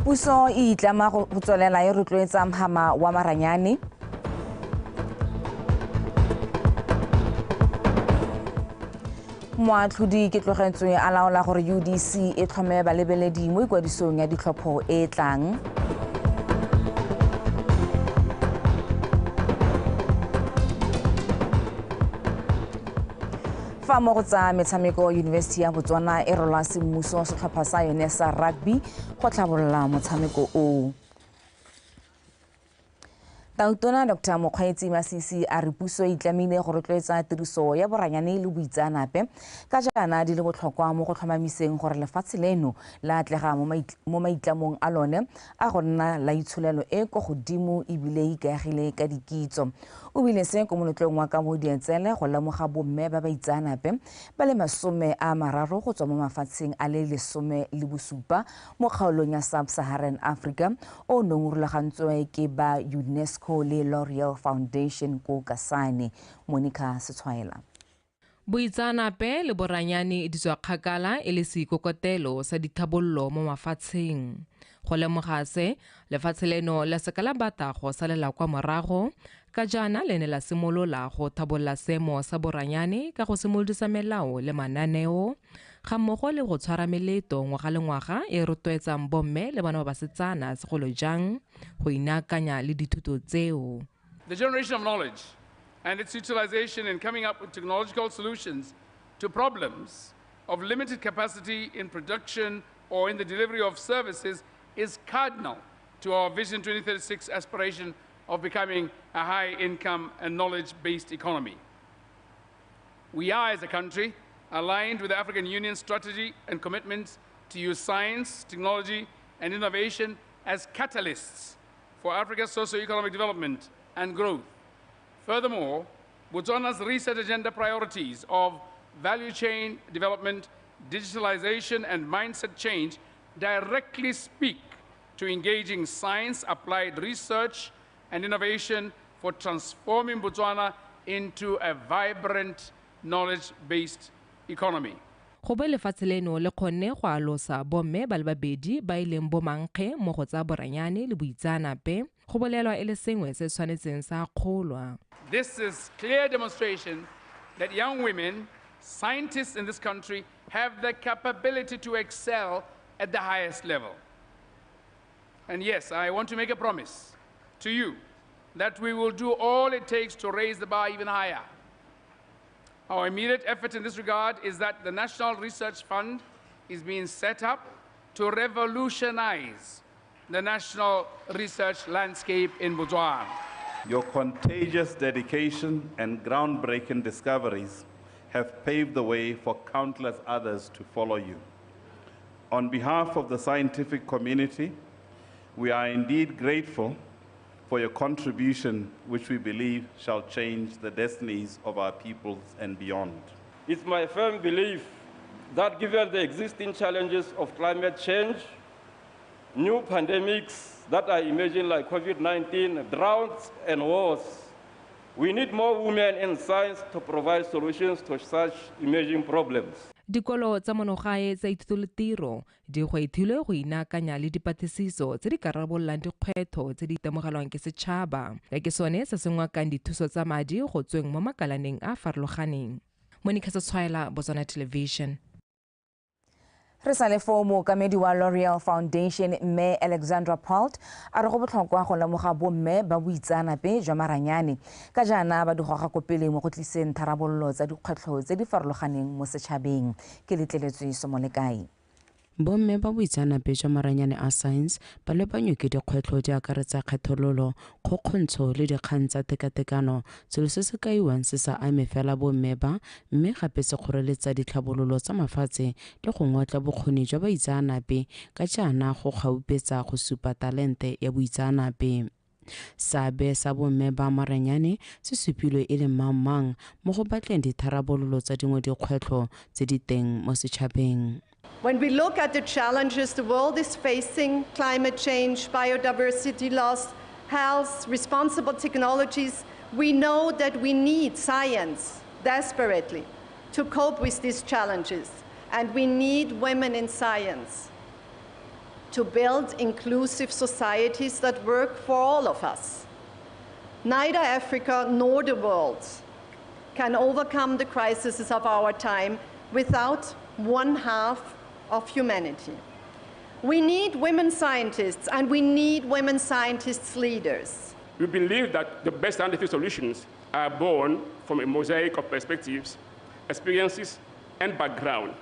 Puso e itlama go tswelela e rotloetsa mhama wa maranyane. Moatlhodi ke tlogetswe a laola gore UDC e tlhome balebeledi mo ikwadisong ya ditlhopho e tlang. Fa mo go tsa metshameko, Yunibesithi ya Botswana e rola semmuso setlhopha sa yone sa rugby go tlhabolola motshameko oo. Tautona Dr. Mokgweetsi Masisi a re puso e itlamile go rotloetsa tiriso ya boranyane le boitseanape ka jaana di le botlhokwa mo go tlhomamiseng gore lefatshe leno la atlega mo maitlamong a lone a go nna la itsholelo e ko godimo ebile e ikaegile ka dikitso. O bile se ko moletlong wa kabo dietsele go lemoga bomme ba baitseanape ba le 30 go tswa mo mafatsheng a le 17 mo kgaolong ya Sub-Saharan Africa o nong rulagantswe ke ba UNESCO le L'Oreal Foundation ko Kasane. Monica Setshwaela. Boitseanape le boranyane di tswa kgakala e le seikokotelo sa dithabollo mo mafatsheng. Go lemoga se, lefatshe leno la seka la batla go salela kwa morago, ka jaana le ne la simolola go thabolola seemo sa boranyane ka go simolodisa melao le mananeo, ga mmogo le go tshwara meleto ngwaga le ngwaga e rotloetsang bomme le bana ba basetsana segolo jang go inaakanya le dithuto tseo. The generation of knowledge and its utilization in coming up with technological solutions to problems of limited capacity in production or in the delivery of services is cardinal to our Vision 2036 aspiration of becoming a high-income and knowledge-based economy. We are, as a country, aligned with the African Union strategy and commitments to use science, technology, and innovation as catalysts for Africa's socio-economic development and growth. Furthermore, Botswana's research agenda priorities of value chain development, digitalization, and mindset change directly speak to engaging science, applied research, and innovation for transforming Botswana into a vibrant, knowledge-based economy. Go bo lefatshe leno le kgonne go alosa bomme ba le babedi ba e leng bomankge mo go tsa boranyane le boitseanape, go bolelwa e le sengwe se tshwanetseng sa kgolwa. This is clear demonstration that young women, scientists in this country, have the capability to excel at the highest level. And yes, I want to make a promise to you that we will do all it takes to raise the bar even higher. Our immediate effort in this regard is that the National Research Fund is being set up to revolutionize the national research landscape in Botswana. Your contagious dedication and groundbreaking discoveries have paved the way for countless others to follow you. On behalf of the scientific community, we are indeed grateful for your contribution, which we believe shall change the destinies of our peoples and beyond. It's my firm belief that given the existing challenges of climate change, new pandemics that are emerging like COVID-19, droughts and wars, we need more women in science to provide solutions to such emerging problems. Dikolo tsa monogae tsa ithuto le tiro di gwetlhilwe go inaakanya le dipatlisiso tse di ka rarabololang dikgwetlho tse di itemogelwang ke setšhaba, ka ke sone se se ngwakang dithuso tsa madi go tsweng mo makalaneng a a farologaneng. Monica Setshwaela, Botswana Television. Re sa le foo, mookamedi wa L'Oreal Foundation mme Alexandra Palt a re go botlhokwa go lemoga bomme ba boitseanape jwa maranyane ka jaana ba di goga ko pele mo go tliseng tharabololo tsa dikgwetlho tse di farologaneng mo setšhabeng. Ke letleletswe Somolekae. Bomme ba boitseanape jwa maranyane a science ba lebanywe ke dikgwetlho di akaretsa kgethololo, kgokgontsho le dikgang tsa tekatekano, selo se se kaiwang se sa ame fela bomme ba, mme gape se kgoreletsa ditlhabololo tsa mafatshe le go ngotla bokgoni jwa baitseanape ka jaana go gaupetsa go supa talente ya boitseanape. Seabe sa bomme ba maranyane se supilwe e le mang-mang mo go batleng ditharabololo tsa dingwe dikgwetlho tse di teng mo setšhabeng. When we look at the challenges the world is facing, climate change, biodiversity loss, health, responsible technologies, we know that we need science desperately to cope with these challenges. And we need women in science to build inclusive societies that work for all of us. Neither Africa nor the world can overcome the crises of our time without one half of humanity. We need women scientists, and we need women scientists leaders. We believe that the best scientific solutions are born from a mosaic of perspectives, experiences, and background.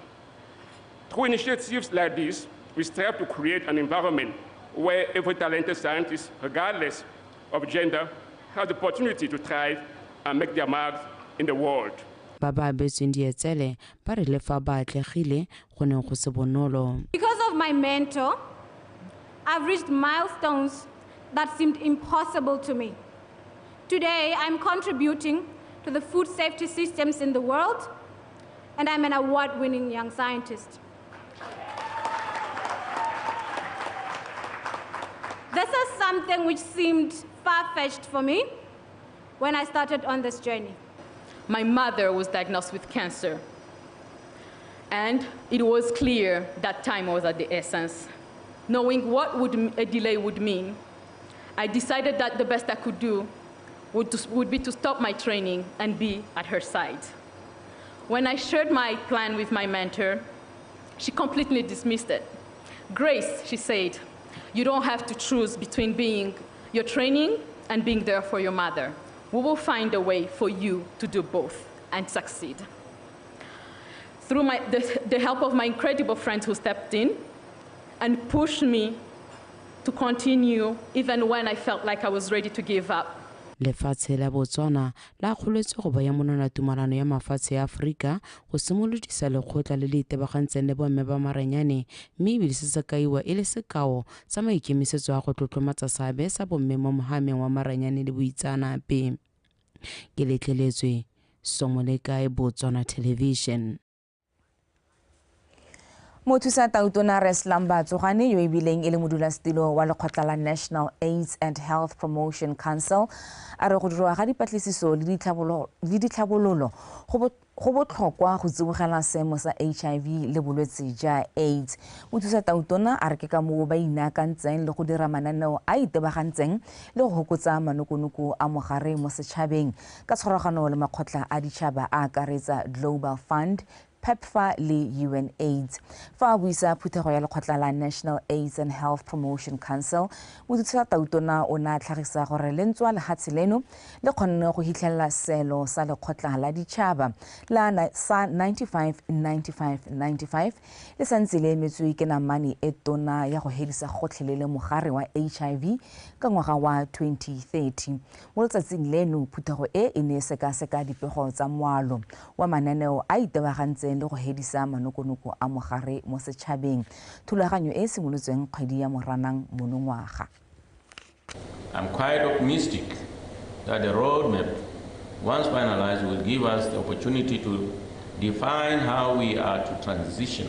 Through initiatives like this, we strive to create an environment where every talented scientist, regardless of gender, has the opportunity to thrive and make their mark in the world. Ba ba abetsweng dietsele ba re le fa ba atlegile go neng go se bonolo. Because of my mentor, I've reached milestones that seemed impossible to me. Today, I'm contributing to the food safety systems in the world, and I'm an award-winning young scientist. This is something which seemed far-fetched for me when I started on this journey. My mother was diagnosed with cancer, and it was clear that time was at the essence. Knowing what a delay would mean, I decided that the best I could do would be to stop my training and be at her side. When I shared my plan with my mentor, she completely dismissed it. Grace, she said, you don't have to choose between being your training and being there for your mother. We will find a way for you to do both and succeed. Through the help of my incredible friends who stepped in and pushed me to continue even when I felt like I was ready to give up. Lefatshe la Botswana la kgoletswe go baya monwana tumalano ya mafatshe a Aforika go simolodisa lekgotla le le itebagantseng le bomme ba maranyane, mme ebile se se kaiwa e le sekao sa maikemisetso a go tlotlomatsa seabe sa bomme mo mohameng wa maranyane le boitseanape. Ke letleletswe Somolekae, Botswana Television. Mothusa Tautona Slumber Tsogwane yo e bileng e le modulasetilo wa lekgotla la National AIDS and Health Promotion Council a re go dirwa ga dipatlisiso le ditlhabololo go botlhokwa go tsibogela seemo sa HIV le bolwetse ja AIDS. Mothusa Tautona a re ke ka moo ba inaakantseng le go dira mananeo a itebagantseng le go hokotsa manokonoko a mogare mo setšhabeng ka tshwaragano le makgotla a ditšhaba a akaretsa Global Fund, PEPFAR le UNAIDS. Fa a buisa phuthego ya lekgotla la National AIDS and Health Promotion Council, Mothusa Tautona o ne a tlhagisa gore lentswa lehatshe leno le kgonne go hitlhelela seelo sa lekgotla la ditšhaba la sa 95-95-95 le santse le emetswe ke namane e tona ya go hedisa gotlhelele mogare wa HIV ka ngwaga wa 2030. Mo letsatsing leno phuthego e e ne e sekaseka dipego tsa moalo wa mananeo a itebagantseng le go hedisa manokonoko a mogare mo setšhabeng. Thulaganyo e simolotsweng kgwedi ya Moranang monongwaga. I'm quite optimistic that the roadmap, once finalized, will give us the opportunity to define how we are to transition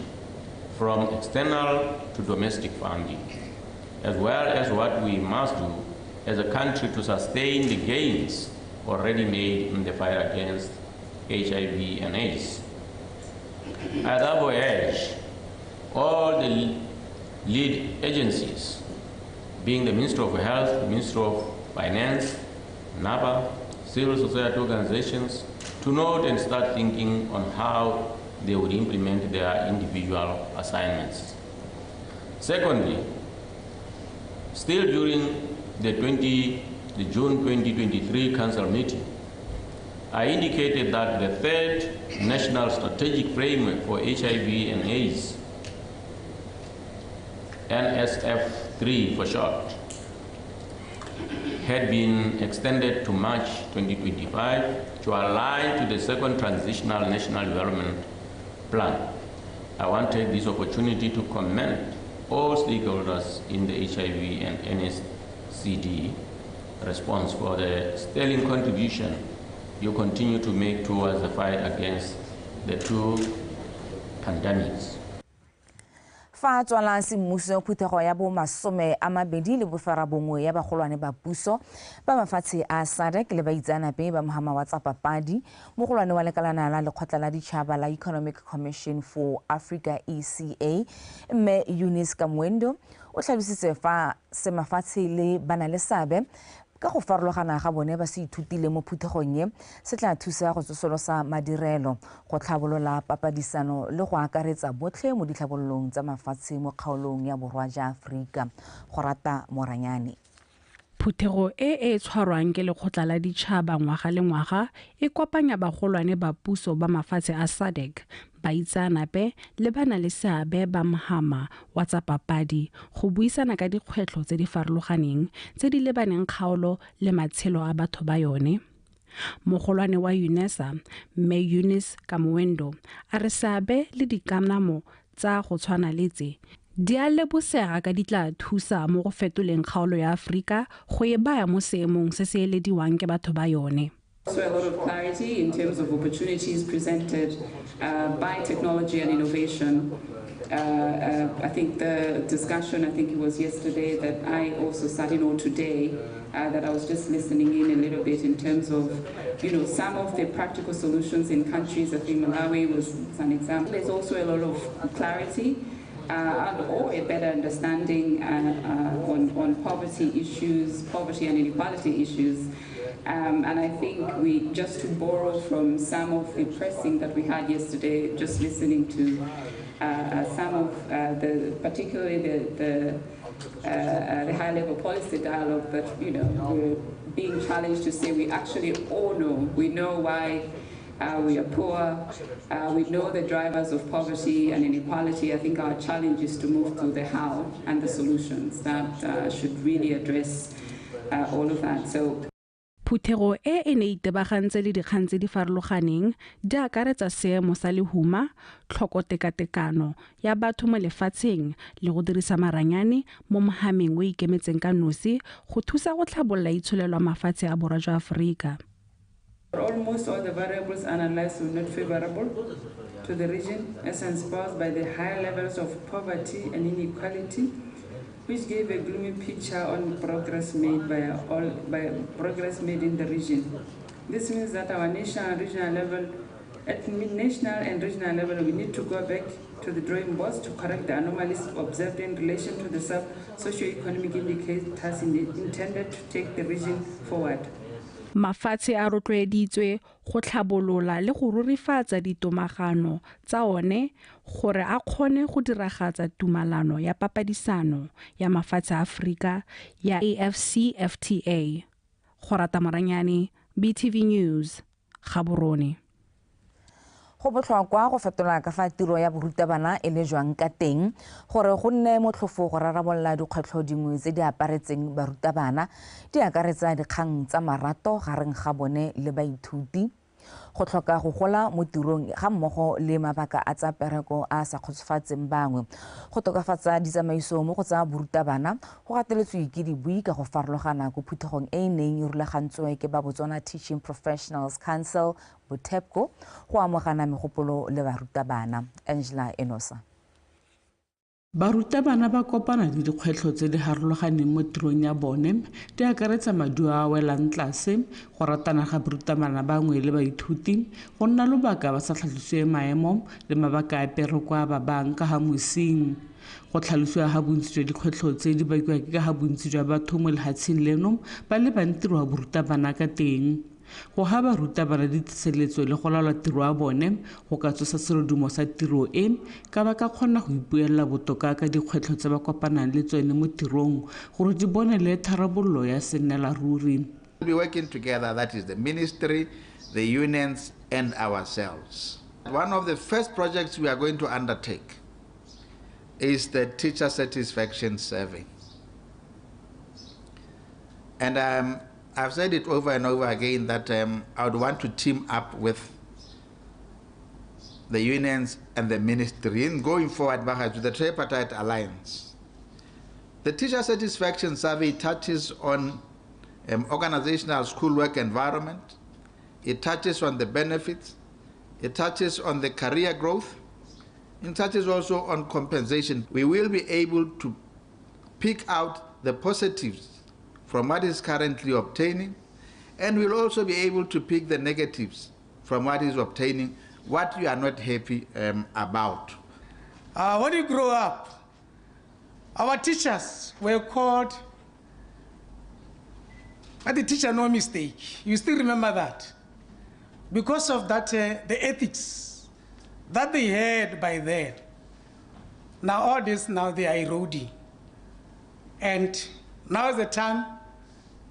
from external to domestic funding, as well as what we must do as a country to sustain the gains already made in the fight against HIV and AIDS. I therefore urge all the lead agencies, being the Ministry of Health, Ministry of Finance, NAPA, civil society organizations, to note and start thinking on how they would implement their individual assignments. Secondly, still during the June 2023 Council meeting, I indicated that the third National Strategic Framework for HIV and AIDS, NSF3 for short, had been extended to March 2025 to align to the second Transitional National Development Plan. I want to take this opportunity to commend all stakeholders in the HIV and NSCD response for the sterling contribution you continue to make towards the fight against the two pandemics. Fa tswala semmuso phuthego ya bo 29 ya bagolwane ba puso ba mafatshe a SADC le baitseanape ba mohama wa tsa papadi, mogolwane wa lekalana la lekgotla la ditšhaba la Economic Commission for Africa ECA mme Eunice Kamwendo O tlhalositse fa semafatshe le bana le seabe ka go farologana ga bone ba se ithutile mo phuthegong e se tla thusa go tsosolosa madirelo, go tlhabolola papadisano le go akaretsa botlhe mo ditlhabololong tsa mafatshe mo kgaolong ya borwa jwa Aforika. Go rata Moranyane. Phuthego e e tshwarwang ke lekgotla la ditšhaba ngwaga le ngwaga e kopanya bagolwane ba puso ba mafatshe a SADC, baitseanape le ba na le seabe ba mhama wa tsa papadi go buisana ka dikgwetlho tse di farologaneng tse di lebaneng kgaolo le matshelo a batho ba yone. Mogolwane wa UNESA, Mme Eunice Kamwendo, a re seabe le dikanamo tsa go tshwana le tse di a lebosega ka di tla thusa mo go fetoleng kgaolo ya Aforika go e baya mo seemong se se elediwang ke batho ba yone. So a lot of clarity in terms of opportunities presented by technology and innovation. I think the discussion, I think it was yesterday that I also sat in, or today, that I was just listening in a little bit in terms of, you know, some of the practical solutions in countries. I think Malawi was an example. There's also a lot of clarity and or a better understanding on poverty issues, poverty and inequality issues. And I think we, just to borrow from some of the pressing that we had yesterday, just listening to some of the, particularly the high-level policy dialogue that, you know, we're being challenged to say we actually all know, we know why we are poor, we know the drivers of poverty and inequality. I think our challenge is to move to the how and the solutions that should really address all of that. So. Phuthego e e ne itebagantse le dikgang tse di farologaneng di akaretsa seemo sa lehuma, tlhokotekatekano ya batho mo lefatsheng le go dirisa maranyane mo mohameng o ikemetseng ka nosi go thusa go tlhabolola itsholelo mafatshe a borwa jwa Aforika. Almost all the variables analyzed were not favorable to the region, as espoused by the high levels of poverty and inequality, which gave a gloomy picture on progress made progress made in the region. This means that our national and regional level, at national and regional level, we need to go back to the drawing boards to correct the anomalies observed in relation to the sub-socioeconomic indicators intended to take the region forward. Mafatshe a rotloeditswe go tlhabolola le go rurifatsa ditomagano tsa one gore a kgone go diragatsa tumalano ya papadisano ya mafatshe a Aforika ya AfCFTA. Go rata Moranyane, BTV News, Gaborone. Go botlhokwa go fetola ka fa tiro ya borutabana e le jwang ka teng gore go nne motlhofo go rarabolola dikgwetlho dingwe tse di aparetseng barutabana, di akaretsa dikgang tsa marato gareng ga bone le baithuti, go tlhoka go gola mo tirong ga mmogo le mabaka a tsa pereko a sa kgotsofatseng bangwe. Go tokafatsa ditsamaiso mo go tsa borutabana go gateletswe ke dibui ka go farologana ko phuthegong e e neng e rulagantswe ke ba Botswana Teaching Professionals Council Botepco go amogana megopolo le barutabana. Angela Enosa. Barutabana ba kopana le dikgwetlho tse di harologaneng mo tirong ya bone, di akaretsa maduo a welang tlase, go ratana ga barutabana bangwe le baithuti, go nna lobaka ba sa tlhalosiwe maemo le mabaka a pereko a ba bang ka ga mosing. Go tlhalosiwa ga bontsi jwa dikgwetlho tse di bakiwa ke ka ga bontsi jwa batho mo lefatsheng leno ba lebang tiro ya borutabana ka teng. Go ga barutabana diteseletso le go laola tiro ya bone go ka tsosa serodumo sa tiro e ka ba ka kgona go ipuelela botoka ka dikgwetlho tse ba kopanang le tsone mo tirong gore di bone le tharabololo ya sennela ruri. We'll be working together, that is the ministry, the unions and ourselves. One of the first projects we are going to undertake is the teacher satisfaction survey. And I've said it over and over again that I would want to team up with the unions and the ministry in going forward to the tripartite alliance. The teacher satisfaction survey touches on organizational schoolwork environment, it touches on the benefits, it touches on the career growth, it touches also on compensation. We will be able to pick out the positives from what is currently obtaining, and we'll also be able to pick the negatives from what is obtaining, what you are not happy about. When you grow up, Our teachers were called, but the teacher no mistake. You still remember that. Because of that, the ethics that they had by then. Now all this, now they are eroding. And now is the time,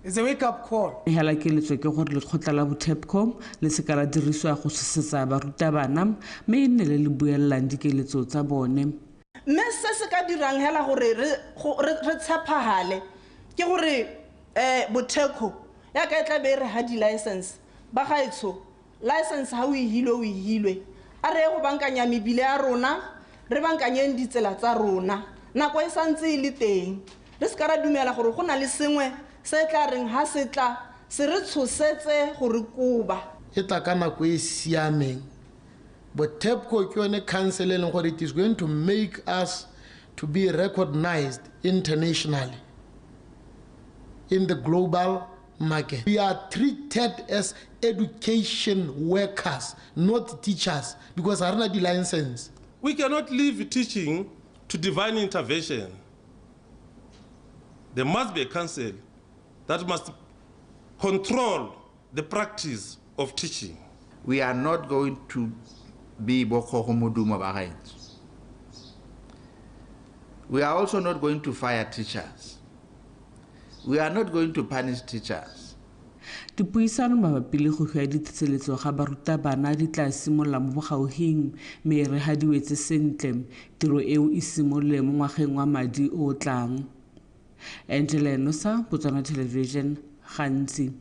it's a wake-up call. Hela keletso ke gore lekgotla la Bothepco le se ka la dirisiwa go tshosetsa barutabana mme e nne le le buelelang dikeletso tsa bone. Mme se se ka dirang hela gore re tshepagale ke gore Bothepco ya ka e tla be e re ha di-license ba gaetsho license ha o e hilwe o e hilwe a re ye go bankanya mebile ya rona re bankanyeng ditsela tsa rona nako e santse e le teng re se ka ra dumela gore go na le sengwe se tla reng ha se tla se re tshosetse gore koba e tla ka nako e siameng. Bothepco ke yone council e leng gore it is going to make us to be recognized internationally in the global market. We are treated as education workers, not teachers, because are not the license. We cannot leave teaching to divine intervention. There must be a council that must control the practice of teaching. We are not going to be Bokgogomodumo ba gaetsho. We are also not going to fire teachers. We are not going to punish teachers. Dipuisano mabapi le go hwa ditsetseletso ga barutabana di tla simolola mo bogauging mme e re ga di wetse sentle tiro eo e simolole mo ngwageng wa madi o o tlang. Angela Nosa, Botswana Television, Gantsi.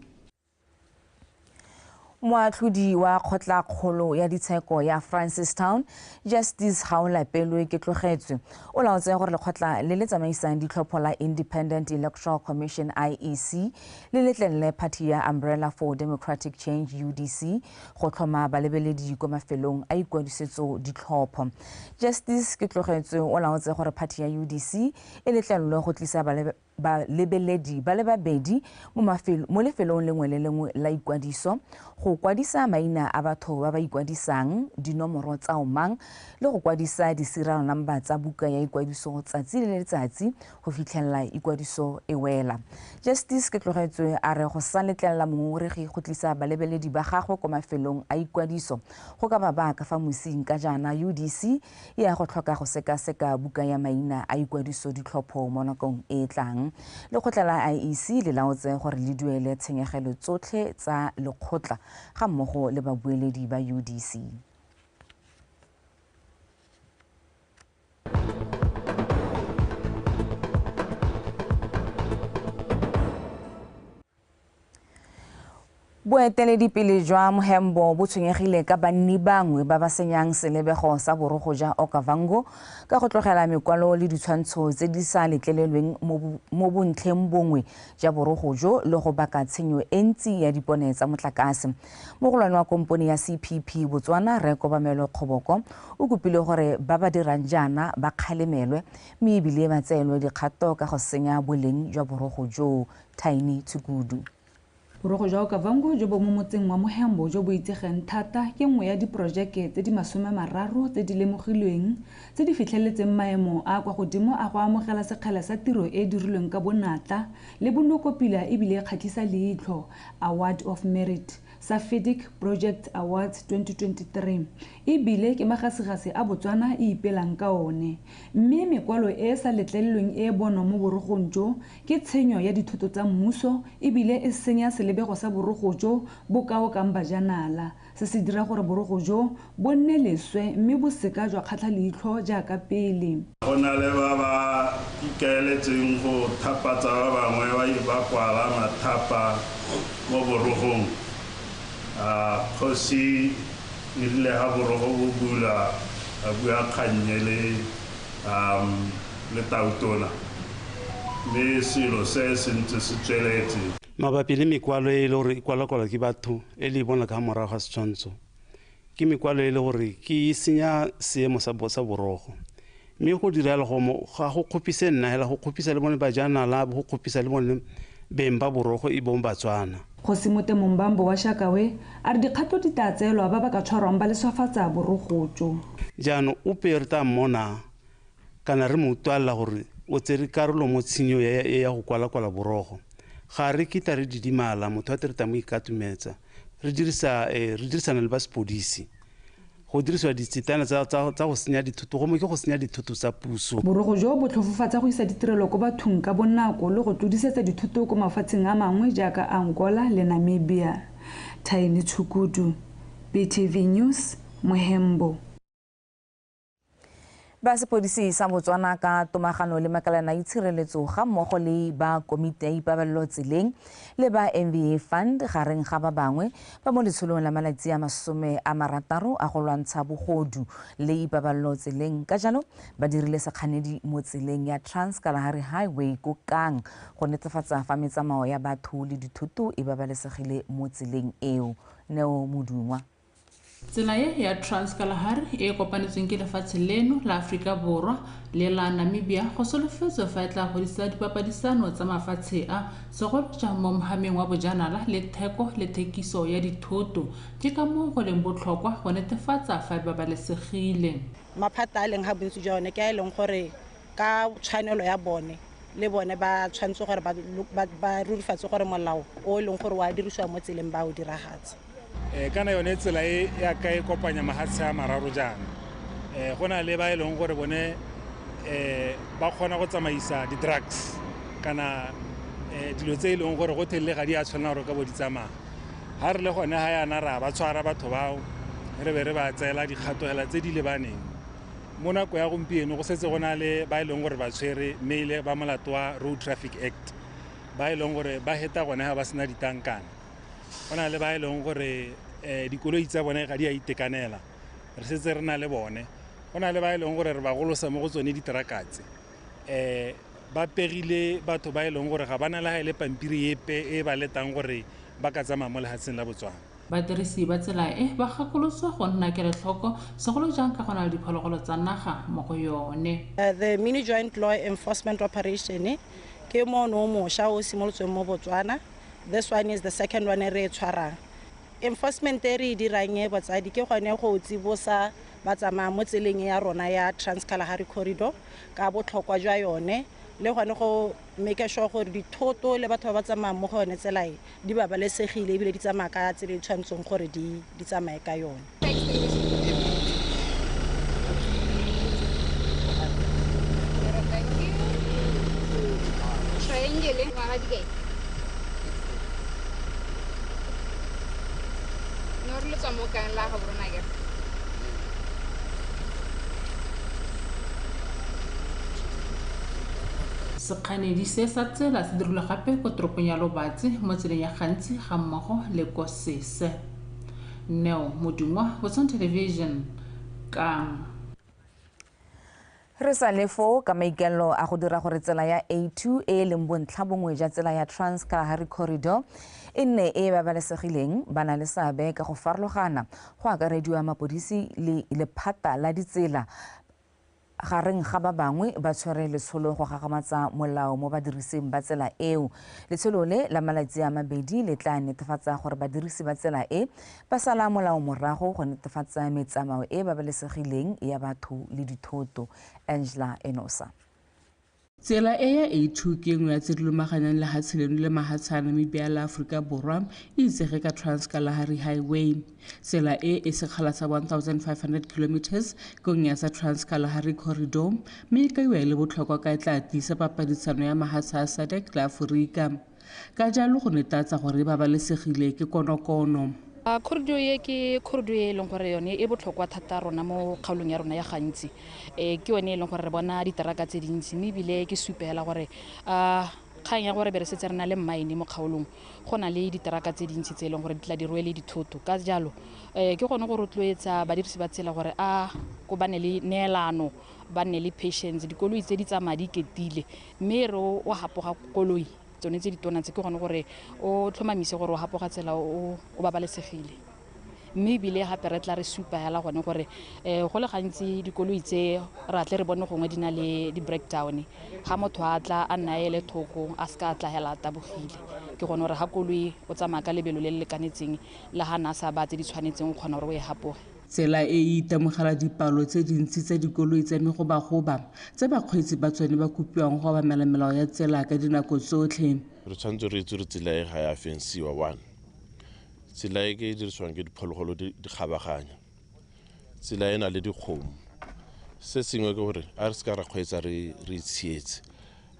Moatlhodi wa kgotlakgolo ya ditsheko ya Francistown, Justice Gaolapelwe Ketlogetswe, o laotse gore lekgotla le le tsamaisang ditlhopho la Independent Electoral Commission IEC le letlelele party ya Umbrella for Democratic Change UDC go tlhoma balebeledi kwa mafelong a ikwadisetso ditlhopho. Justice Ketlogetswe o laotse gore party ya UDC e letlelelwe go tlisa balebeledi ba le babedi mo lefelong lengwe le lengwe la ikwadiso go kwadisa maina a batho ba ba ikwadisang, dinomoro tsa omang le go kwadisa di-serial number tsa buka ya ikwadiso tsatsi le letsatsi go fitlhelela ikwadiso e wela. Justice Ketlogetswe a re go sa letlelela mongongoregi go tlisa balebeledi ba gagwe kwa mafelong a ikwadiso go ka ba baka fa mosing ka jaana UDC e ya go tlhoka go sekaseka buka ya maina a ikwadiso ditlhopho mo nakong e e tlang. Lekgotla la IEC le laotse gore le duele tshenyegelo tsotlhe tsa lekgotla ga mmogo le babueledi ba UDC. Boeteledipele jwa Mohembo bo tshwenyegile ka banni bangwe ba ba senyang selebego sa borogo ja Okavango ka go tlogela mekwalo le ditshwantsho tse di sa letlelelweng mo bontlheng bongwe ja borogo jo le go baka tshenyo e ntsi ya dipone tsa motlakase. Mogolwane wa kompone ya CPP Botswana, Rre Kobamelo Kgoboko, o kopile gore ba ba dirang jaana ba kgalemelwe mme ebile ba tseelwe dikgato ka go senya boleng jwa borogo jo. Tiny Tshukudu. Borogo jwa Okavango jo bo mo motseng wa Mohembo jo bo itsegeng thata ke nngwe ya diporojeke tse di 30 tse di lemogilweng tse di fitlheletseng maemo a kwa godimo a go amogela sekgele sa tiro e e dirilweng ka bonatla le bonokopila ebile e kgatlhisa leitlho Award of Merit sa FIDIC Project Awards 2023 ebile ke magasigasi a Botswana e ipelang ka one mme mekwalo e e sa letlelelweng e e bonwang mo borogong jo ke tshenyo ya dithoto tsa mmuso ebile e senya selebego sa borogo jo bo ka okang bajanala. Se se dira gore borogo jo bo nne leswe mme bo seka jwa kgatlha leitlho jaaka pele. Go na le ba ba ikaeletseng go thapatsa ba bangwe ba kwala mathapa mo borogong. Kgosi e rile ga borogo bo bula a bua kgannye le tautona mme selo se se ntse se tsweletse. Mabapi le mekwalo e le gore e kwalakwalwa ke batho e le e bona ka morago ga setshwantsho ke mekwalo e le gore ke senya seemo sa borogo mme go dira le ga go kgopise nna hela go kgopisa le bone bajanala go kgopisa le bone beng ba borogo e bong Batswana. Kgosi Motemo Mbambo wa Shakawe a re dikgato di tla tseelwa ba ba ka tshwarwang ba leswafatsa borogo jo. Jaanong ope re tla mmona kana re mo utlwalela gore o tsere karolo mo tshenyo ya go kwala-kwala borogo. Ga re kitla re didimala, motho a tere ta mo ikatumetsa. Re dirisana le ba sepodisi. Go dirisiwa ditsetana tsa go senya dithoto, gongwe ke go senya dithoto tsa puso. Borogo jo bo tlhofofatsa go isa ditirelo ko bathong ka bonako le go tlodisetsa dithoto ko mafatsheng a mangwe jaaka Angola le Namibia. Thaini Tshukudu, BTV News, Mohembo. Ba sepodisi sa Botswana ka tomagano le makalana itshireletso ga mmogo le ba komiti ya ipabalelo tseleng le ba MVA Fund gareng ga ba bangwe ba mo letsholong la malatsi a 60 a go lwantsha bogodu le ipabalelo tseleng. Ka jalo ba dirile sekganedi mo tseleng ya Trans Kalahari Highway ko Kang go netefatsa fa metsamao ya batho le dithoto e babalesegile mo tseleng eo. Neo Modungwa. Tsela e ya Trans Kalahari e kopanetsweng ke lefatshe leno la Aforika Borwa le la Namibia go solofetswe fa e tla godisa dipapadisano tsa mafatshe a, segolo jang mo mohameng wa bojanala le theko le thekiso ya dithoto. Ke ka moo go leng botlhokwa go netefatsa fa e babalesegile. Maphata a leng ga bontsi jwa one ke a e leng gore ka tshwanelo ya bone le bone ba tshwanetse gore ba rurifatse gore molao o e leng gore wa dirisiwa mo tseleng ba o diragatsa. Kana yone tsela e ya ka e kopanya mahatshe a mararo jaana. Go na le ba e leng gore bone ba kgona go tsamaisa di-drugs kana dilo tse e leng gore go thelle ga di a tshwanela gore ka bo di tsamaya. Ha re le gone ha yana ra ba tshwara batho bao re be re ba tseela dikgato hela tse di lebaneng. Mo nako ya gompieno go setse go na le ba e leng gore ba tshwere mme ile ba molato wa Road Traffic Act, ba e leng gore ba heta gone ha ba sena ditankana. Go na le ba e leng gore dikoloi tsa bone ga di a itekanela, re setse re na le bone. Go na le ba e leng gore re ba golosa mo go tsone diteraka tse, ba pegile batho ba e leng gore ga ba na le ha e le pampiri epe e ba letang gore ba ka tsamaya mo lefatsheng la Botswana. Badirisi ba tsela e ba gakolotswe go nna kelotlhoko, segolo jang ka go na le diphologolo tsa naga mo go yone. The Mini Joint Law Enforcement Operation ke mono o mošwa o simolotsweng mo Botswana. This one is the second one re e tshwarang. Enforcement e re e dirang e botsadi ke gone go tsibosa ba tsamaya mo tseleng ya rona ya Trans Kalahari Corridor ka botlhokwa jwa yone, le gone go make sure gore dithoto le batho ba ba tsamayang mo go yone tsela e di babalesegile ebile di tsamaya ka tsela e tshwanetseng gore di tsamaye ka yone. Sekganedi se sa tsela se dirilwe gape ko toropong ya Lobatse mo tseleng ya Gantsi ga mmogo le ko Sese. Neo Modungwa, Botswana Television, Kang. Re sa le foo ka maikaelelo a go dira gore tsela ya A2 e leng bontlha bongwe jwa tsela ya Trans Kalahari Corridor e nne e babalesegileng, ba na le seabe ka go farologana go akarediwa mapodisi le lephata la ditsela gareng ga ba bangwe ba tshwere letsholo go gagamatsa molao mo badirising ba tsela eo. Letsholo le la malatsi a mabedi le tla netefatsa gore badirisi ba tsela e ba sala molao morago go netefatsa metsamao e babalesegileng ya batho le dithoto. Angela Enosa. Tsela e ya A2 ke nngwe ya tse di lomaganyang lehatshe leno le mahatshe a Namibia le Aforika Borwa, e itsege ka Trans Kalahari Highway. Tsela e e sekgala sa 1500 km ke nngwe ya sa Trans Kalahari Corridor, mme e kaiwa e le botlhokwa ka e tla tiisa papadisano ya mahatshe a SADC le Aforika. Ka jalo go netefatsa gore e babalesegile ke konokono. Corridor e ke corridor e leng gore yone e botlhokwa thata rona mo kgaolong ya rona ya Gantsi. Ke yone e leng gore re bona diteraka tse dintsi, mme ebile ke supela gore kgang ya gore be re setse re na le mine mo kgaolong, go na le diteraka tse dintsi tse e leng gore di tla di rwele dithoto. Ka jalo ke gone go rotloetsa badirisi ba tsela gore a ko ba ne le neelano, ba nne le patience. Dikoloi tse di tsamaya di iketile, mme re o hapoga koloi tsone tse ditona tse ke gone gore o tlhomamise gore o hapoga tsela o babalesegile. Mme ebile gape re tla re supa hela gone gore go le gantsi dikoloi tse ra tle re bone gongwe di na le di-breakdown, ga motho a tla a nna ele thoko a seka a tla hela a tabogile. Ke gone gore ga koloi o tsamaya ka lebelo le le lekanetseng le ga na sa ba tse di tshwanetseng o kgona gore o e hapoge. Tsela e e itemogela dipalo tse dintsi tsa dikoloi tsa megobagoba tse bakgweetsi ba tsone ba kopiwang go obamela melao ya tsela ka dinako tsotlhe. Re tshwanetse re itse gore tsela e ga ya fensiwa one. Tsela e ke e dirisiwang ke diphologolo di kgabaganya. Tsela e na le dikgomo. Se sengwe ke gore a re se ka ra kgweetsa re itshietse.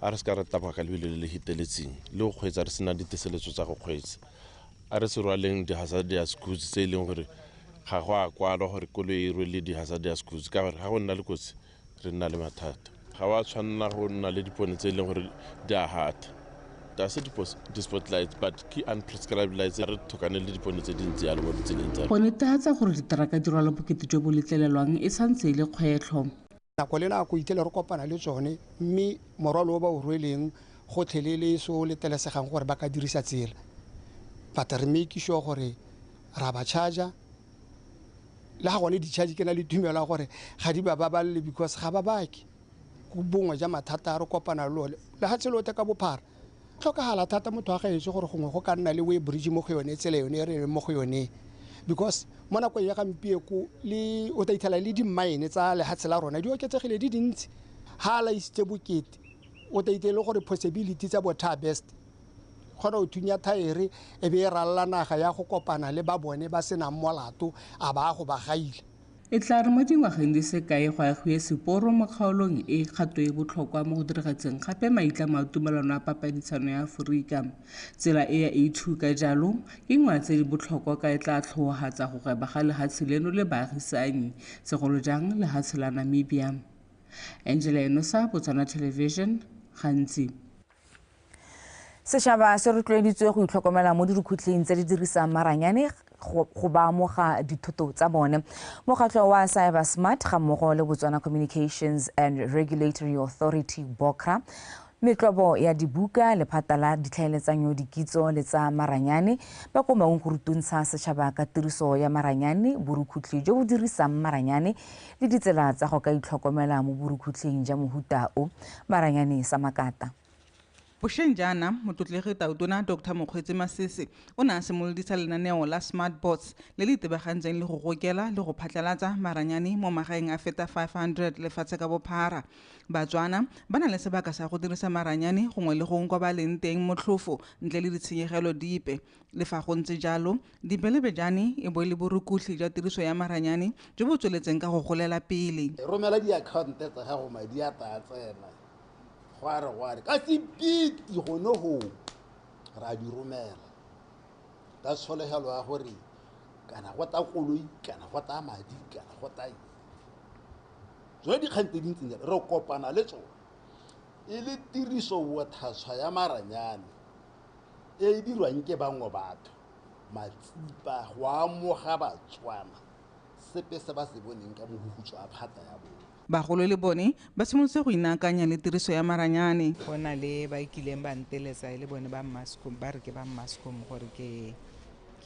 A re se ka ra taboga ka lebelo le le feteletseng le go kgweetsa re sena diteseletso tsa go kgweetsa. A re se rwaleng di-hazardous goods tse e leng gore ga go a kwalwa gore koloi e rwele di-hazardous goods ka gore ga go nna le kotsi re nna le mathata. Ga wa tshwanela go nna le dipone tse e leng gore di a hata. Ga se di-spotlights but ke unprescribed lights re tlhokane le dipone tse dintsi yalo mo ditseleng tsa. Go netefatsa gore diteraka di rwala bokete jo bo letlelelwang e santse e le kgwetlho. Nako le nako itlhele re kopana le tsone mme morwalo o ba o rweleng gotlhelele se o letlelesegang gore ba ka dirisa tsela. But re make sure gore ra ba charger. Le ga gone di-charge ke na le tumelo ya gore ga di ba babalele because ga ba bake. Bongwe ja mathata a re kopana le one lefatshe lotlhe ka bophara. Tlhokagala thata motho wa gaetsho gore gongwe go ka nna le way bridge mo go yone tsela yone e re leng mo go yone. Because mo nakong ya gampieko le o tla itlhela le di-mine tsa lefatshe la rona di oketsegile di dintsi. Ha a laisitse bokete o tla itlhela gore possibility tsa bo tar best kgona go thunya thaere e be e ralla naga ya go kopana le ba bone ba senang molato a ba go ba gaile. E tla re mo dingwageng di se kae go agiwe seporo mo kgaolong e kgato e botlhokwa mo go diragatseng gape maitlamo a tumelano a papaditsano ya Aforika. Tsela e ya A2 ka jalo ke nngwe ya tse di botlhokwa ka e tla tlhoahatsa go gweba ga lehatshe leno le baagisanyi, segolo jang lehatshe la Namibia. Angela Enosa, Botswana Television, Gantsi. Setšhaba se rotloeditswe go itlhokomela mo dirukhutlhing tse di dirisang maranyane go ba amoga dithoto tsa bone. Mokgatlho wa Cyber Smart ga mmogo le Botswana Communications and Regulatory Authority BOCRA, metlobo ya dibuka, lephata la ditlhaeletsanyo dikitso le tsa maranyane ba ko Maung go rutuntsha setšhaba ka tiriso ya maranyane, borukhutlhi jo bo dirisang maranyane le ditsela tsa go ka itlhokomela mo borukhutlhing ja mohuta o. Maranyane sa makata. Bošeng jaana motlotlegi Tautona Dr Mokgweetsi Masisi o ne a simolodisa lenaneo la Smart Bots le le itebagantseng le go gokela le go phatlalatsa maranyane mo magaeng a feta 500 lefatshe ka bophara. Batswana ba na le sebaka sa go dirisa maranyane gongwe le gongwe kwa ba leng teng motlhofo ntle le ditshenyegelo dipe. Le fa go ntse jalo, dibelebejane e bo e le borukutlhi jwa tiriso ya maranyane jo bo tsweletseng ka go golela pele. Romela diakhaonte tsa gago madi a tla tsena. Gware ka sepiti gone go ra di romela ka tshologelo ya gore kana go ta koloi kana go ta madi kana go ta tsone dikgang tse dintseng jalo re kopana le tsone e le tiriso botlhaswa ya maranyane e e dirwang ke bangwe batho matsipa go amoga Batswana sepe se ba se boneng ka mohuhutso a phata ya bone. Bagolo le bone ba simolotse go inaakanya le tiriso ya maranyane. Go na le ba kileng ba nteletsa e le bone ba Mascom, ba re ke ba Mascom gore ke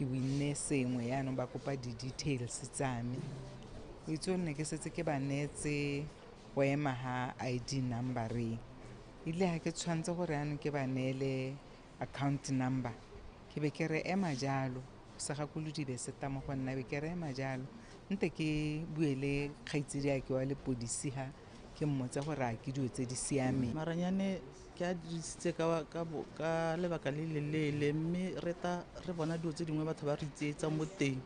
winne sengwe, yaanong ba kopa di-details tsa me. O itse nne ke setse ke ba neetse go ema ha ID number-eng. Ebile ha ke tshwanetse gore yaanong ke ba neele account number, ke be ke re ema jalo, segakolodi be se ta mo go nna, be ke re ema jalo. Nte ke bue le kgaitsedi a ke wa lepodisi ha ke mmotse gore a ke dilo tse di siameng. Maranyane ke a dirisitse ka lebaka le leleele mme re ta re bona dilo tse dingwe batho ba re tsietsa mo teng.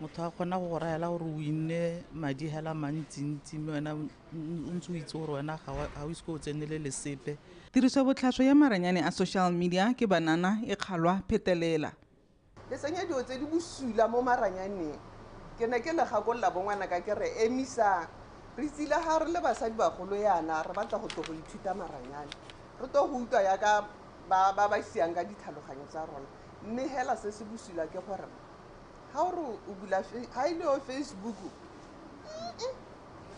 Motho a kgona go go raela gore o inne madi hela mantsintsi mme wena o ntse o itse gore wena ga o ise o tsenelele sepe. Tiriso botlhaswa ya maranyane a social media ke banana e kgalwa phetelela. Le tsenya dilo tse di bosula mo maranyaneng. Ke ne ke le gakolola bongwana ka ke re emisa re tsile ga re le basadi bagolo yana re batla go tlo go ithuta maranyane re tlo go utlwa yaka ba ba siang ka ditlhaloganyo tsa rona mme hela se se bosula ke gore ga o re o bula ga e le o Facebook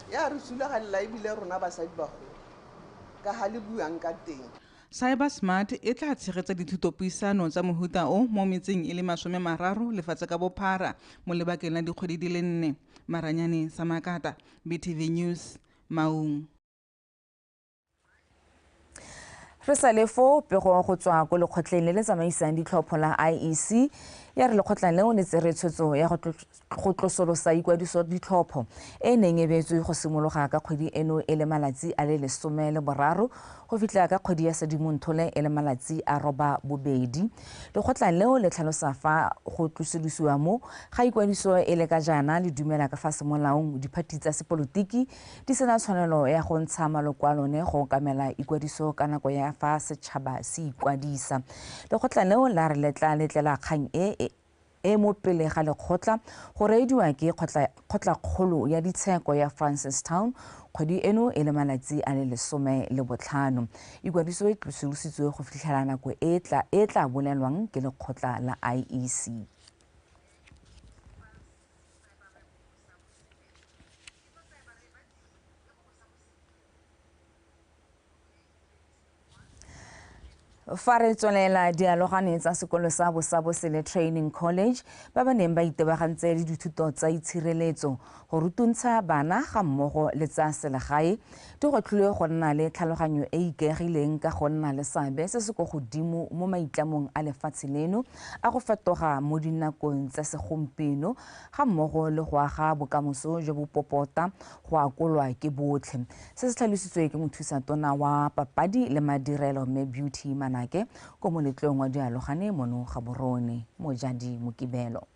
ya re sulagalela ebile rona basadi bagolo ka ga le buang ka teng. Cyber Smart e tla tshegetsa dithutopuisano tsa mohuta o mo metseng e le 30 lefatshe ka bophara mo lebakeng la dikgwedi di le 4. Maranyane Samakata, BTV News, Maung. Re sa le fo pego go tswa ko lekgotleng le le tsamaisang ditlhopho la IEC Ya re lekgotla leo le tsere tshwetso ya go tlosolosa ikwadiso ditlhopho e neng e beetswe go simologa ka kgwedi eno e le malatsi a le 13 go fitlha ka kgwedi ya Sedimonthole e le malatsi a 82. Lekgotla leo le tlhalosa fa go tlosolosiwa mo ga ikwadiso e le ka jaana le dumela ka fa semolaong diphathi tsa sepolotiki di sena tshwanelo ya go ntsha maloko a lone go okamela ikwadiso ka nako ya fa setšhaba se ikwadisa. Lekgotla leo la re le tla letlela kgang e mo pele ga lekgotla go reediwa ke kgotlakgolo ya ditsheko ya Francistown kgwedi eno e le malatsi a le 15. Ikwadiso e tlosolositswe go fitlhela nako e tla bolelwang ke lekgotla la IEC. Fa re tswelela dialogane tsa sekolo sa Bosabosele Training College ba ba neng ba itebagantse le dithuto tsa itshireletso go rutuntsha bana ga mmogo le tsa selegae di gwetlhilwe go nna le tlhaloganyo e ikaegileng ka go nna le seabe se se ko godimo mo maitlamong a lefatshe leno a go fetoga mo dinakong tsa segompieno ga mmogo le go aga bokamoso jo bo popota go akolwa ke botlhe. Se se tlhalositswe ke mothusatona wa papadi le madirelo mme Beauty Manake ko moletlong wa dialogane mono Gaborone. Mojadi Mokibelo.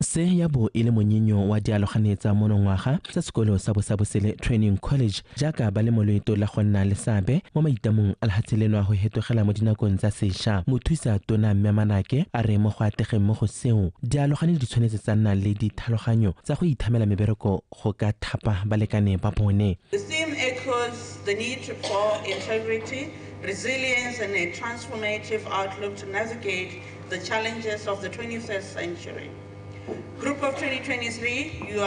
Se ya bo e le monyenyo wa dialogane tsa monongwaga tsa sekolo sa Bosabosele Training College jaaka ba le mo loeto la go nna le seabe mo maitamong a lefatshe leno a go hetogela mo dinakong tsa sešwa. Mothusa tona Mme Manake a re mo go ategeng mo go seo dialogane di tshwanetse tsa nna le ditlhaloganyo tsa go ithamela mebereko go ka thapa balekane ba bone. The theme echoes the need for integrity, resilience and a transformative outlook to navigate the challenges of the 21st century. Group of 2023, you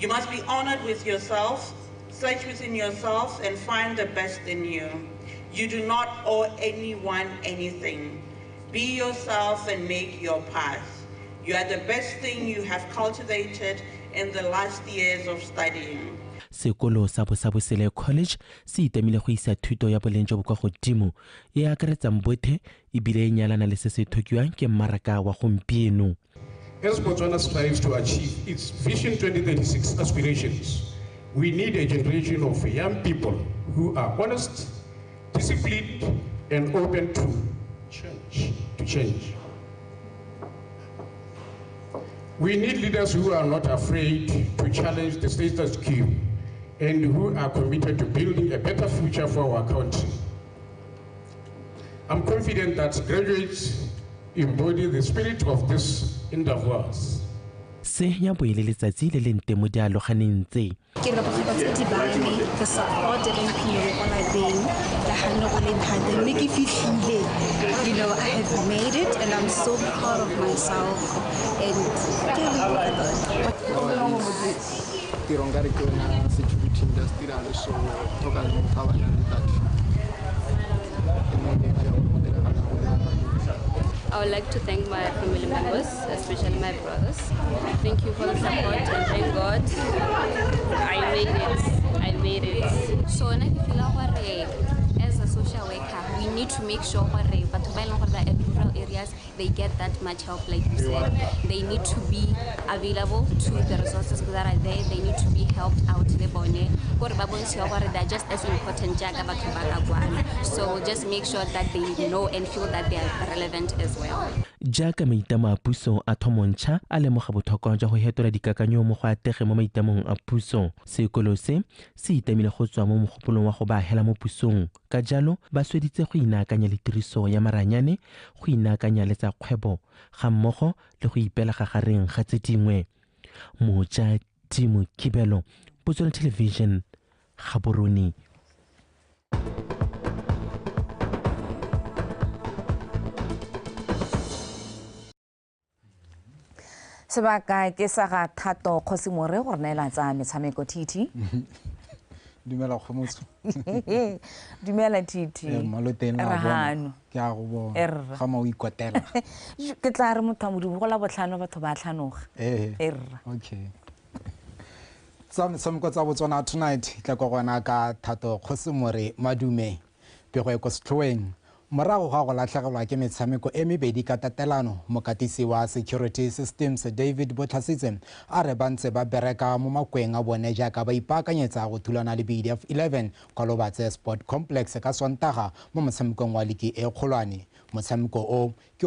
must be honored with yourselves, search within yourselves and find the best in you. You do not owe anyone anything. Be yourself and make your path. You are the best thing you have cultivated in the last years of studying. Sekolo sa Bosabosele College se itamile go isa thuto ya boleng jo bo kwa godimo e akaretsang bothe ebile e nyalana le se se tlhokiwang ke mmaraka wa gompieno. As Botswana strives to achieve its Vision 2036 aspirations, we need a generation of young people who are honest, disciplined, and open to change. We need leaders who are not afraid to challenge the status quo and who are committed to building a better future for our country. I'm confident that graduates embody the spirit of this endeavors. Se ya bo ile letsatsi le le nte mo dialoganeng tse. Ke leboga batsadi ba me, the support e re mphileng ko lapeng, le ha nne go le thata, mme ke fitlhile. You know, I have made it and I'm so proud of myself. And ke leboga tota. Tiro nkare ke yona security industry so tlhoka le motho a ba nang le that. I would like to thank my family members, especially my brothers. Thank you for the support and thank God I made it. I made it. So I feel as a social worker, we need to make sure that in rural areas they get that much help, like you said. They need to be available to the resources that are there. They need to be helped out. They're just as important. So just make sure that they know and feel that they are relevant as well. Jaaka maitlamo a puso a thomontšha a lemoga botlhokwa jwa go hetola dikakanyo mo go atege mo maitlamong a puso. Sekolo se se itamile go tswa mo mogopolong wa go ba hela mo pusong. Ka jalo ba sweditse go inaakanya le tiriso ya maranyane, go inaakanya le tsa kgwebo ga mmogo le go ipela gagareng ga tse dingwe. Moja Timo Kibelo, Botswana Television, Gaborone. Sebaka ke sa ga Thato Kgosimore go re neela tsa metshameko TT. Dumela Kgomotso. Dumela TT. Maloteng la bona. Ke a go bona. Ga ma o ikotela. Ke tla re motho a modimo go la botlhano batho ba tlhanoga. Erra. Okay. Tsa metshameko tsa Botswana tonight tla kwa gona ka Thato Kgosimore Madume. Pego e ko setlhoeng. Morago ga go latlhegelwa ke metshameko e mebedi ka tatelano, mokatisi wa Security Systems David Botlhasitse a re ba ntse ba bereka mo makweng a bone jaaka ba ipaakanyetsa go thulana le BDF 11 kwa Lobatse Sport Complex ka Sontaga mo motshamekong wa liki e kgolwane. Motshameko o ke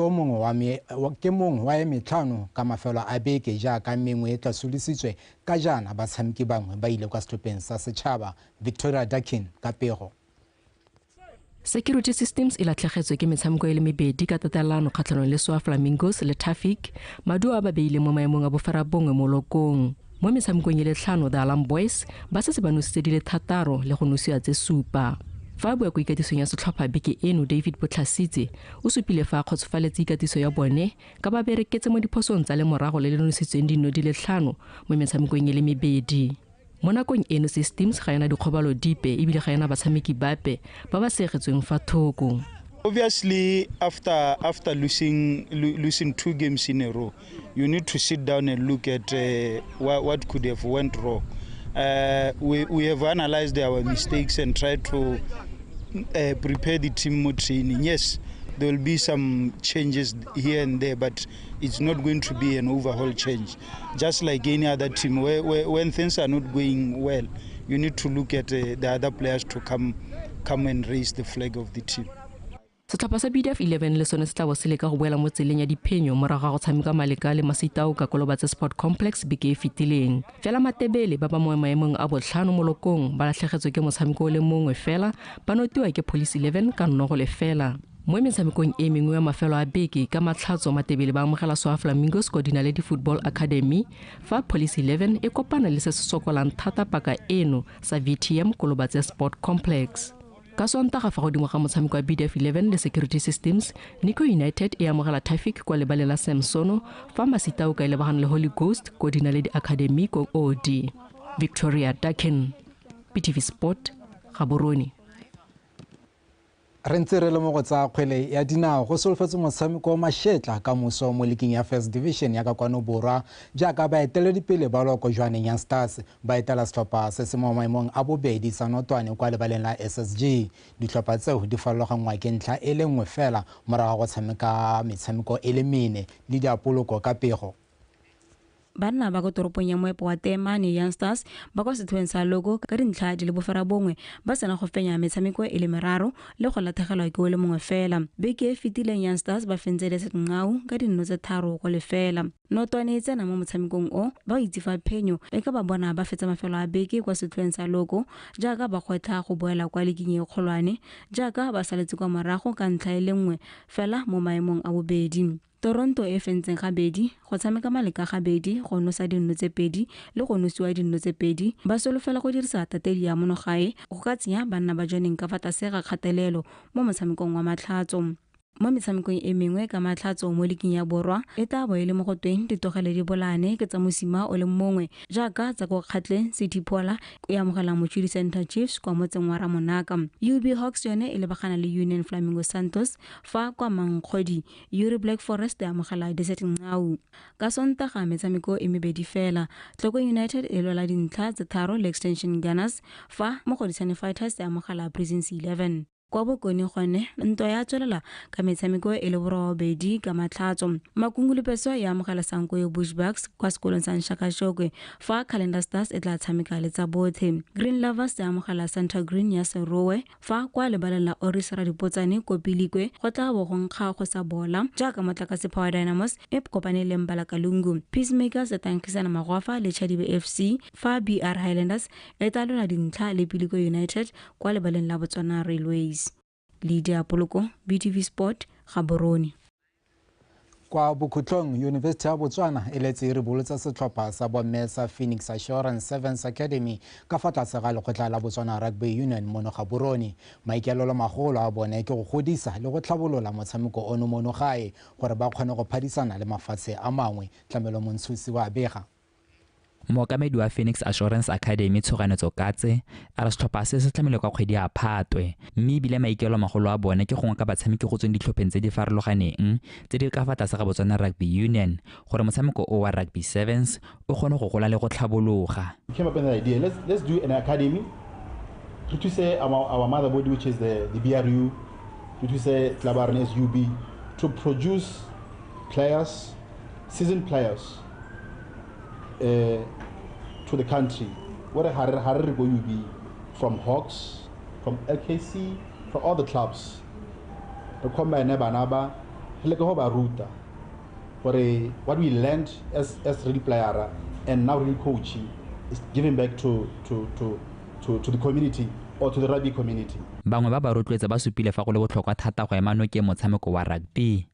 mongwe wa e metlhano ka mafelo a beke jaaka mengwe e tlasolositswe ka jaana batshameki bangwe ba ile kwa setlhopheng sa setšhaba. Victoria Dakin ka pego. Security Systems e latlhegetswe ke metshameko e le mebedi ka tatelano kgatlhanong le Soa Flamingos le Traffic, maduo a ba beile mo maemong a boferabongwe mo lokong. Mo metshamekong e le tlhano, The Alarm Boys ba setse ba nositse di le 6 le go nosiwa tse 7. Fa a bua ko ikatisong ya setlhopha beke eno, David Botlhasitse o supile fa a kgotsofaletse ikatiso ya bone ka ba bereketse mo diphosong tsa lemorago le le nositsweng dino di le 5 mo metshamekong e le mebedi. Mo nakong eno, Systems ga ena dikgobalo dipe ebile ga ena batshameki bape ba ba segetsweng fa thoko. Obviously, after losing 2 games in a row, you need to sit down and look at what could have went wrong. We have analyzed our mistakes and tried to prepare the team more training. Yes, there will be some changes here and there, but it's not going to be an overhaul change. Just like any other team, where when things are not going well, you need to look at the other players to come and raise the flag of the team. Setlhopha sa BDF 11 le sone se tla bo se leka go boela mo tseleng ya diphenyo morago ga go tshameka maleka le Masitao ka Kolobatse Sport Complex beke e fetileng. Fela Matebele ba ba mo maemong a botlhano mo lokong ba latlhegetswe ke motshameko o le mongwe fela, ba notiwa ke Police 11 ka 0-0. Mo metshamekong e mengwe ya mafelo a beke ka Matlhatso, Matebele ba amogela Soa Flamingos ko Dinaledi Football Academy, fa Police 11 e kopana le se se sokolang thata paka eno sa VTM Kolobatse Sport Complex. Ka Sontaga fa godimo ga motshameko wa BDF 11 le Security Systems, Nico United e amogela Traffic kwa lebaleng la Samsono, fa Masitao ka e lebagana le Holy Ghost ko Dinaledi Academy ko OD. Victoria Dakin, BTV Sport, Gaborone. Re ntse re le mo go tsa kgwele ya dinao, go solofetse motshameko wa mashetla ka moso mo liking ya First Division ya ka kwano borwa jaaka baeteledipele ba loko Jwaneng Young Stars ba etela setlhopha se se mo maemong a bobedi sa Notwane kwa lebaleng la SSG. Ditlhopha tseo di farologanngwa ke ntlha e le nngwe fela morago ga go tshameka metshameko e le mene le diapoloko ka pego. Banna ba ko toropong ya moepo wa Temane Young Stars ba kwa setlhoeng sa logo ka dintlha di le 9 ba sena go fenya metshameko e le meraro le go latlhegelwa ke o le mongwe fela. Beke e fetileng Young Stars ba fentse le Ngau ka dinno tse 3-0. Notwane e tsena mo motshamekong o ba itse fa phenyo e ka ba bona ba fetsa mafelo a beke kwa setlhoeng sa logo jaaka ba gwetlha go boela kwa liking e kgolwane jaaka ba saletse kwa morago ka ntlha e le nngwe fela mo maemong a bobedi. Toronto e fentseng gabedi go tshameka maleka gabedi go nosa dinno tse 2 le go nosiwa dinno tse 2 ba solofela go dirisa tatedi ya monogae go ka tsenya banna ba Jwaneng ka fa tlase ga kgatelelo mo motshamekong wa Matlhatso. Mo metshamekong e mengwe ka Matlhatso mo liking ya borwa e tla bo e le mo go tweng ditogele di bolane ke tsa mosima o le mongwe jaaka tsa ko Kgatleng City Pola e amogela Mochudi Center Chiefs kwa motseng wa Ramonaka. UB Hawks yone e lebagana le Union Flamingo Santos fa kwa Mankgodi Uri Black Forest e amogela Desert Ngau. Ka Sontaga metshameko e mebedi fela, Tlokwe United e lwela dintlha tse 3 le Extension Gunners fa Mogoditshane Fighters e amogela Prisons 11. Kwa Bokone gone ntwa ya tswelela ka metshameko e le 8 ka Matlhatso. Makungu-Lepeso e amogela Sankoyo Bushbucks kwa sekolong sa Nshakashokwe fa Calendar Stars e tla tshameka le tsa botlhe. Green Lovers e amogela Santa Green ya Serowe fa kwa lebaleng la Oris Radipotsane ko Pilikwe go tla bo go nkga go sa bola jaaka Motlakase Power Dynamos e kopane le Mbalakalungu. Peacemakers e tankgisana magwafa le Chadibe FC fa BR Highlanders e tla lwela dintlha le Pilikwe United kwa lebaleng la Botswana Railways. Lydia Poloko, BTV Sport, Gaborone. Kwa bokhutlong, University ya Botswana e letse e ribolotsa setlhopha sa bomme sa Phoenix Assurance Sevens Academy ka fa tlase ga lekgotla la Botswana Rugby Union mono Gaborone. Maikaelelo magolo a bone ke go godisa le go tlhabolola motshameko ono mono gae gore ba kgone go phadisana le mafatshe a mangwe. Tlamelo Montshusi wa bega. Mookamedi wa Phoenix Assurance Academy Tshoganetso Katse a re setlhopha se se tlamilwe ka kgwedi ya Phatwe, mme ebile maikaelelo magolo a bone ke go ngoka batshameki go tsweng ditlhopheng tse di farologaneng tse di ka fa tlase ga Botswana Rugby Union gore motshameko o wa Rugby Sevens o kgone go gola le go tlhabologa. We came up with an idea. Let's do an academy. Re thuse our mother body, which is the BRU, Re thuse club ya rona as UB to produce players, seasoned players to the country. Gore ha re go UB, from Hawks, from LKC, from all the clubs, re combine bana ba, re leke go ba ruta gore what we learned as real player and now real coaching is giving back to the community or to the rugby community. Bangwe ba ba rotloetsa ba supile fa go le botlhokwa thata go ema nokeng motshameko wa rugby.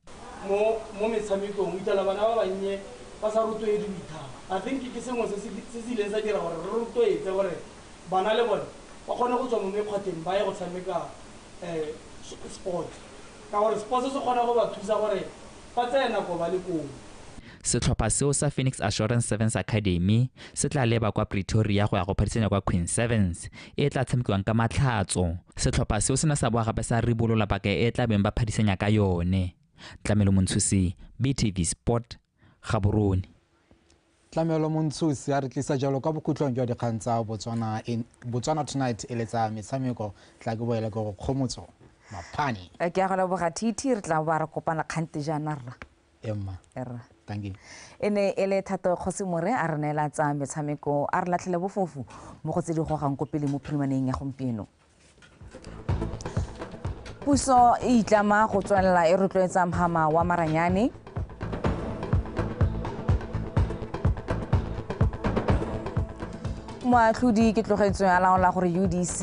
Mo metshamekong o itela bana ba bannye ba sa rotloediwe thata. I think ke sengwe se se ileng sa dira gore re rotloetse gore bana le bone ba kgone go tswa mo mekgwatheng ba ye go tshameka sport, ka gore sport se kgona go ba thusa gore ba tseye nako ba le koo. Setlhopha seo sa Phoenix Assurance Sevens Academy se tla leba kwa Pretoria go ya go phadisanya kwa Queen Sevens e tla tshamekiwang ka Matlhatso. Setlhopha seo se ne sa boa gape sa ribolola paka e tla beng ba phadisanya ka yone. Tlamelo Montshusi, BTV Sport, Gaborone. Tlamelo Montshusi a re tlisa jalo kwa bokhutlong jwa dikgang tsa Botswana Tonight e letsa metshameko. Tla ke boele go Kgomotso Maphane. Ke a go leboga TT, re tla ba re kopana kgante jaana rra. Emma. Erra. Thank you. E ne e le Thato Kgosimore a re neela tsa metshameko, a re latlhele bofofu mo go tse di gogang ko pele mo phirimaneng ya gompieno. Puso e itlama go tswelela e rotloetsa mhama wa maranyane. Moatlhodi ke tlogetswe a laola gore UDC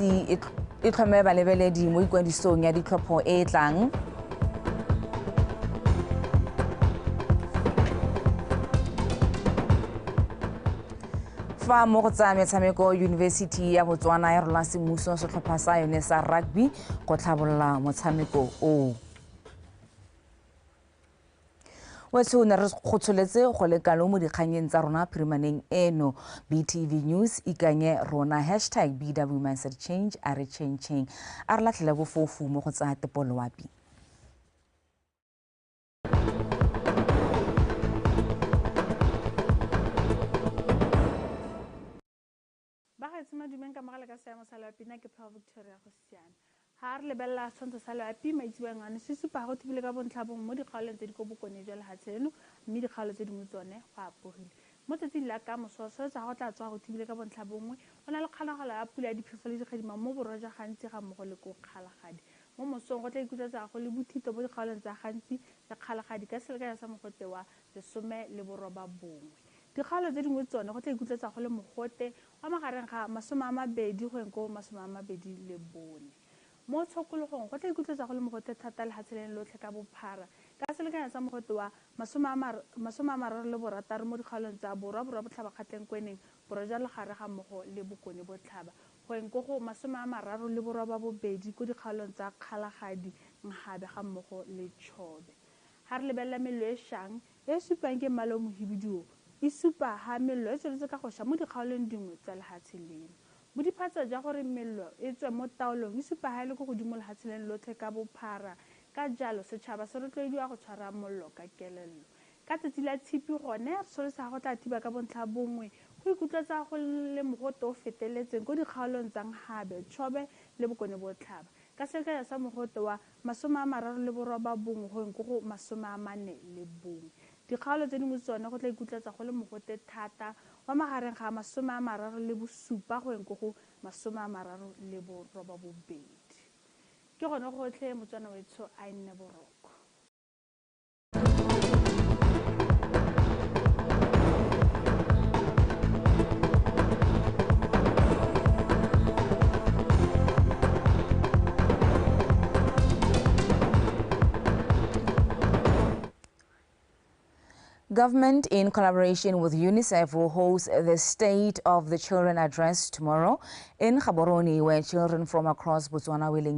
e tlhome balebeledi mo ikwadisong ya ditlhopho e e tlang. Fa mo go tsa metshameko, Yunibesithi ya Botswana ya rola semmuso setlhopha sa yone sa rugby go tlhabolola motshameko oo. Wetsho ne re go tsholetse go le kalo mo dikganyeng tsa rona phirimaneng eno. BTV News ikanye rona #BW Mindset Change a re change. A re latlhele bofofu mo go tsa tepoloapi. Madumeng ka mogala ka seemo sa loapi, nna ke Pearl Victoria go siana. Ha re lebelela setshwantsho sa loapi maitseboeng ano se supa go thibile ka bontlhabongwe mo dikgaolong tse di ko bokone jwa lehatshe leno, mme dikgaolo tse dingwe tsone go apogile. Mo tsatsing la ka moso tsa go tla tswa go thibile ka bontlhabongwe, go na le kgonagalo ya pula ya diphefo le dikgadima mo borwa jwa Gantsi ga mmogo le ko Kgalagadi. Mo mosong go tla ikutlwetsa go le bothito mo dikgaolong tsa Gantsi le Kgalagadi ka selekanyo sa mogote wa 18. Dikgaolo tse dingwe tsone go tla ikutlwetsa go le mogote wa magareng ga 20 go yeng ko 24. Mo tshokologong go tla ikutlwetsa go le mogote thata lehatshe lotlhe ka bophara ka selekanyo sa mogote wa 36 mo dikgaolong tsa borwa, borwa botlhaba, Kgatleng, Kweneng, borwa jwa legare ga mmogo le bokone botlhaba go yeng ko go 38 ko dikgaolong tsa Kgalagadi, Nhabe ga mmogo le Chobe. Ha re lebelela mello e šang e supang ke mmala o mohibidu e supa ha mello e tsweletse ka go ša mo dikgaolong dingwe tsa lehatshe leno. Bodiphatsa jwa gore mello e tswe mo taolong e supa ha e le ko godimo lehatsheng lotlhe ka bophara, ka jalo setšhaba se rotloediwa go tshwara mollo ka kelello. Ka tsatsi la tshipi gone re solesa go tla thiba ka bontlha bongwe go ikutlwetsa go le mogote o feteletseng ko dikgaolong tsa Nhabe, Chobe le bokone botlhaba ka selekanyo sa mogote wa 39 go yeng ko go 41. Dikgaolo tse dingwe tsone go tla ikutlwetsa go le mogote thata wa magareng ga 37 go yeng ko go 38. Ke gone gotlhe Motswana wetsho a nne boroko. Government, in collaboration with UNICEF, will host the State of the Children Address tomorrow in Gaborone, where children from across Botswana will engage.